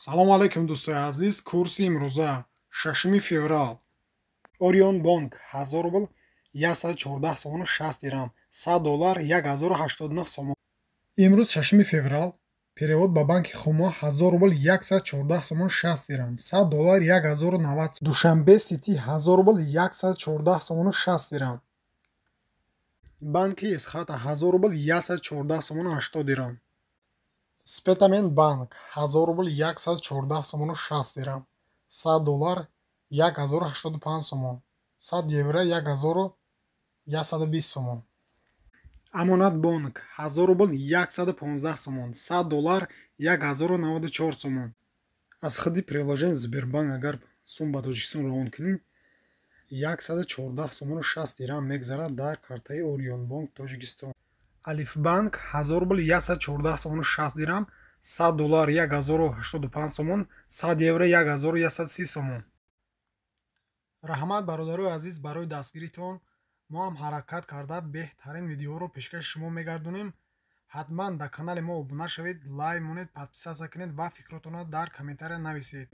Салому алайкум, дӯстои азиз. Курси имрӯза 6 феврал. Орион Бонк: 1000 рубл 114 сомону 60 дирам, 100 доллар 1089 сомон. Имрӯз, 6 феврал, перевод ба банки Хумо: 1000 рубл 114 сомону 60 дирам, 100 доллар 1090. Душанбе Сити: 1000 рубл 114 сомону 60 дирам. Банки Эсхата: 1000 рубл 114 сомону 80 дирам. Спитамен Банк: 1000 рубл 114 сомону 60 дирам, 100 доллар 1085 сомон, 100 евро 1120 сомон. Амонатбонк: 1000 рубл 115 сомон, 100 доллар 1094 сомон. Аз худи приложение Сбербанк агар сум ба Тоҷикистон равон кунем, 114 сомону 60 дирам мегзарад дар картаи Орионбонк Тоҷикистон. Алифбанк: 1000 рубл 114 сомону 60 дирам, 100 доллар 1085 сомон, 100 евро 1130 сомон. Раҳмат, бародарои азиз, барои дастгиритон. Мо ҳам ҳаракат карда, беҳтарин видеоҳоро пешкаши шумо мегардонем. Ҳатман дар канали мо обуна шавед, лайк монед, подписаться кунед ва фикротонро дар комментария нависед.